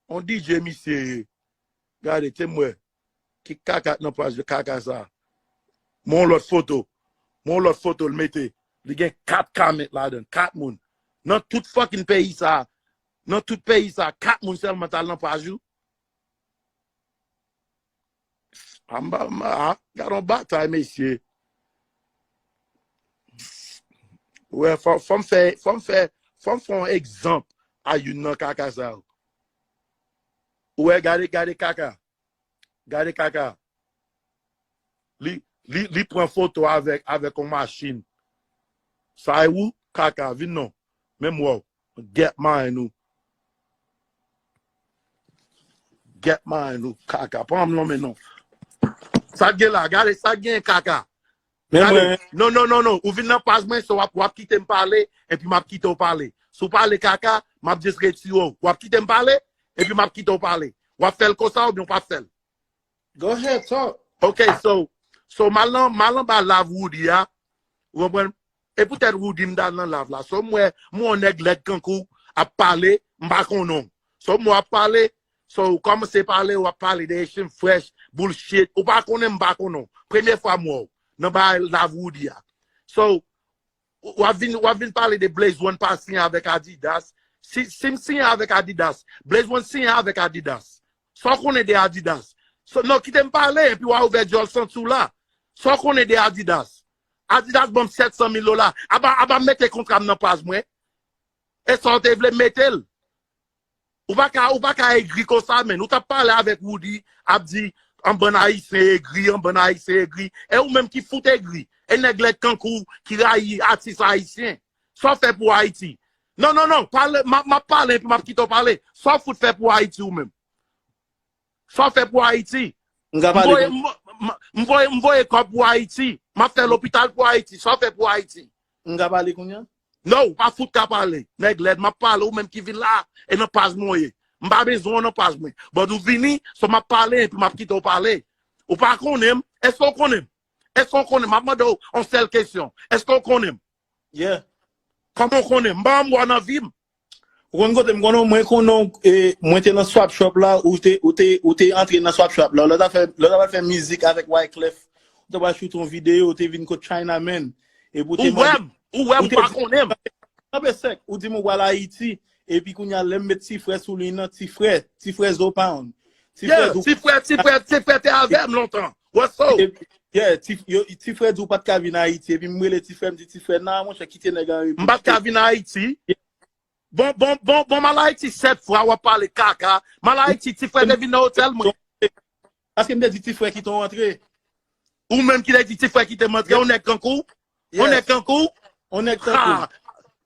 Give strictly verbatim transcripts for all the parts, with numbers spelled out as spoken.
On D J misye ye. Gade, te m wè. Ki kaka k nan paj kaka sa. Mwen yon lòt foto. Mwen yon lòt foto l mete. Li gen kat comment ladan. Kat moun. Nan tout fucking peyi sa. Nan tout peyi sa. Kat moun sèlman t al nan paj ou. Amba, ma, gade yon batay, mesye. Wè, fò, fò m fè, fò m fè, fò m fè yon egzanp a youn nan kaka sa yo. Ou wè, gade, gade kaka. Gade kaka. Li, li, li pran foto avèk, avèk yon machin. Sa e ou, kaka, vin non. Menm wè w. Gèt marenn ou. Gèt marenn ou, kaka. Pran m lonmen non. Sa k gen la, gade, sa k gen kaka. Men Gade, mwen, non, non, non, non. Ou vin nan paj mwen, so w ap, w ap kite m pale, epi m ap kite w pale. Si w pale kaka, m ap just retire w. W ap kite m pale, epi m ap kite w pale. W ap fè l konsa oubyen w p ap fè l? Go ahead, talk. Ok, so, so m al nan, m al anba live Roody a. Ou konprann? E poutèt Roody m t al nan live la. So m wè, m wè yon nèg lèd kankou ap pale, m pa konnen w. So m wè w ap pale, so ou kòmanse pale, w ap pale de Haitian Fresh, bullshit. Ou pa konnen m, m pa konnen w. Premye fwa m wè w nan bay live Roody a. So, w ap vin, w ap vin pale de Blaze One pa siyen avèk Adidas. Si, si m siyen avèk Adidas, Blaze One siyen avèk Adidas. Sa w konnen de Adidas? So, non, kite m pale, epi w a ouvè djòl santi w la. Sa w konnen de Adidas? Adidas ban m sèt san mil dola. Aba, aba mete kontra m nan paj mwen. E sa w te vle mete l. Ou pa ka, ou pa ka egri konsa, menn. Ou t ap pale avèk Roody, ap di, an bann Ayisyen egri, an bann Ayisyen egri. E ou menm ki fout egri. E nèg lèd kankou w ki rayi atis ayisyen. Sa w fè pou Ayiti? Non, non, non. Pale, m ap, m ap pale, epi m ap kite w pale. Sa w fout fè pou Ayiti ou menm? Sa w fè pou Ayiti? M ka M pale voye, kounye m, m, m voye, m voye kòb pou Ayiti. M ap fè lopital pou Ayiti. Sa w fè pou Ayiti? M ka pale kounye a? Non, ou pa fout ka pale. Nèg lèd, m ap pale, ou menm ki vin la, e nan paj mwen w ye. M pa bezwen w nan paj mwen. But ou vini, so m ap pale, epi m ap kite w pale. Ou pa konnen m? Èske w konnen m? Èske w konnen m? M ap mande w yon sèl kesyon. Èske w konnen m? Yeah. Kòman w konnen m? M pa janm wè w nan vi m. Ou konn kote m konnen w? Mwen konnen w, e, mwen te nan Swap Shop la, ou te, ou te, ou te antre nan Swap Shop la. Lè w t ap fè, lè w t ap fè mizik avèk Wyclef, ou te pral choute yon videyo, ou te vin kot Chinaman. Epi ou te Ou mande, wè m, ou wè m, ou ou te pa di, konnen m. Kanpe sèk, ou di m ou pral Ayiti, epi kounye a lè m met ti frè sou liy nan, ti frè, ti frè Zo Pound. Ti frè Yeah, Zo ti frè, ti frè, ti frè te avè m lontan. What's up? Epi, yeah, ti, yo, ti frè di w pa t ka vin Ayiti, epi m rele ti frè, m di, "Ti frè, nan, monchè, kite nèg an repo." M pa t ka vin Ayiti. Bon, bon, bon, bon, m al Ayiti sèt fwa, w ap pale kaka. M al Ayiti, ti frè te vin nan otèl mwen. Paske m te di ti frè kite w antre. Ou menm ki te di ti frè kite m antre, yon nèg kankou w? Yon nèg Yes. kankou w? Yon nèg kankou m. Ha!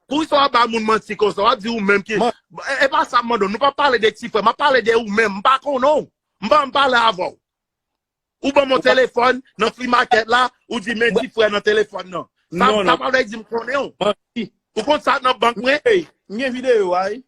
Poukisa w ap ba moun manti konsa? W ap di ou menm ki Man- E, e pa sa m mande w. Nou pa pale de ti frè. M ap pale de ou menm. M pa konnen w. M pa janm pale avè w. Ou ban m yon Ou pa telefòn nan flea market la, ou di men Mwen ti frè nan telefòn nan. Sa, Non, sa non. pa vle di m konnen w. Manti. Ou konn sa k nan bank mwen? Hey, m gen videyo a, wi.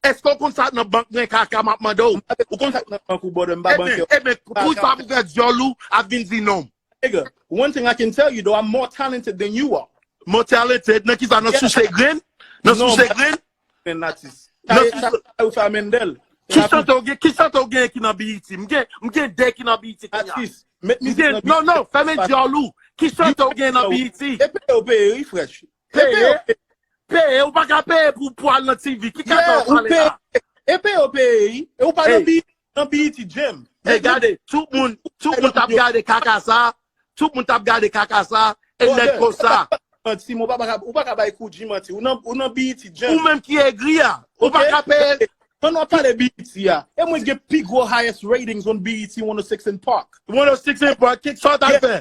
Èske w konn sa k nan bank mwen, kaka, m ap mande w? M pa Ou konn sa k nan bank ou, brother, m pa Eben, bankè. eben, Kaka. poukisa w ap ouvè djòl ou, ap vin di non m? Nigga, one thing I can tell you though, I'm more talented than you are. More talented? Nan kisa? Nan Yeah. souse grenn? Nan Non, souse grenn? men atis. Nan Sa, sa, sa ou fè a Mendel. Ki chante w gen, ki chante w gen ki nan B E T? M gen, m gen de ki nan B E T kounye a. Atis. Met M mizik gen, nan B E T. non, non, fèmen djòl ou. Ki chante w gen nan B E T? E peye ou peye, wi, fresh. E peye ou Peye? peye. Peye, ou pa ka peye pou, pou al nan T V. Ki kaka Yeah, w ou pale peye. la? E peye ou peye, wi. E ou pa nan Hey. B E T, nan B E T, Jim. Hey, gade, tout moun, tout Hey, moun t ap yo. gade kaka sa. Tout moun t ap gade kaka sa. E Brother, nèg konsa. Manti, men ou pa, pa ka, ou pa ka bay Koudji manti. Ou nan, ou nan B E T, Jim. Ou menm ki egri a. Ou pa Ok? ka peye. Ann nou pale B E T a. E mwen gen pi gwo highest ratings on B E T one oh six and Park. One oh six and Park, ki sa w t al Yeah. fè?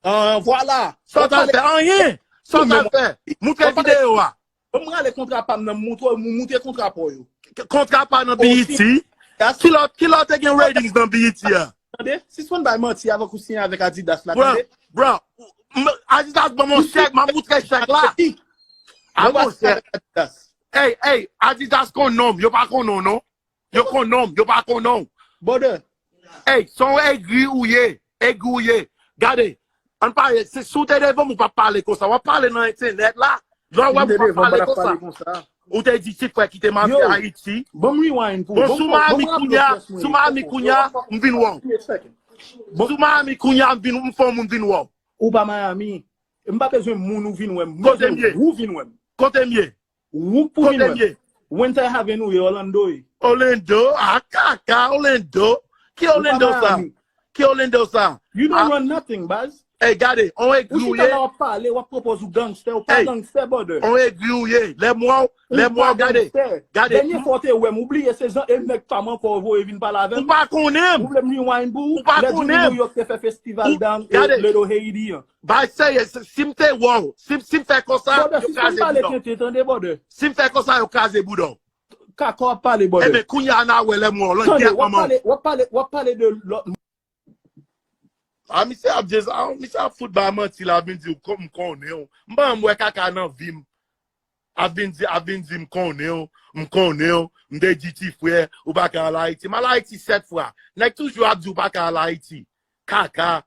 Ah, vwala. Sa w t al fè? Anyen. Sa w t al fè? Moutre videyo a. Ban m rale kontra pa m nan, m moutre, m moutre kontra pa w yo. K-, kontra pa nan Oh, B E T? si. That's Ki lòt, ki lòt te gen ratings nan B E T a? Tande? Sispann bay manti avèk ou siyen avèk Adidas la, Bro, tande? bro, m-, Adidas ban m yon chèk, m ap moutre chèk la. Hey, A, mwen pa siyen monchè. avèk Adidas. Hey, hey, Adidas konn non m, yo pa konn non, non. Yo konn non m, yo pa konn non. Brother. Hey, se yon egri ou ye, egri ou ye. Gade, ann pale, se si w te devan m, ou p ap pale konsa. W ap pale nan entènèt la, lè w wè m, ou p ap pale konsa. Ou te di ti frè ki te mafya Ayiti. Bon, sou Miami kounya, sou Miami kounya, m vin wè w. Sou Miami kounya, m vin, m fè yon moun vin wè w. Ou pa Miami. M pa bezwen moun ou vin wè m. Kote m ye? Ou vin wè m. Kote m ye? Ou pou vin wè m. Winter Haven ou ye, Orlando ye. Orlando, a kaka, Orlando. Ki Orlando sa? Ki Orlando sa? You don't run nothing, baz. Ey, gade, on egri ou ye. Ou chita la w ap pale, w ap pwopoze ou gangstè, ou pa gangstè, brother. On egri ou ye. Lè m wè w, lè m wè w, gade. Gade. Dènye fwa w te wè m, ou bliye se jan e nèg pa m ankò voye vin pale avè m. Ou pa konnen m. Ou vle m rewind pou ou? Ou pa konnen m. Lè Jimmy New York te fè festival dan Little Haiti an. Bay serye, si m te wè w, si m fè konsa, yo kraze bouda w. Brother, sispann pale tenten, tande, brother. Si m fè konsa, yo kraze bouda w. Kaka w ap pale, brother. Ebyen, kounye a n a wè lè m wè w, langyèt manman w. Tande, w ap pale, w ap pale, w ap pale de lòt. A, misye ap di sa, misye ap fout ba manti la, vin di w, m konnen w. M pa janm wè kaka nan vi m. Ap vin di, ap vin di, m konnen w, m konnen w, m te di ti frè, ou pa ka al Ayiti. M al Ayiti sèt fwa. Nèg toujou ap di w pa ka al Ayiti. Kaka,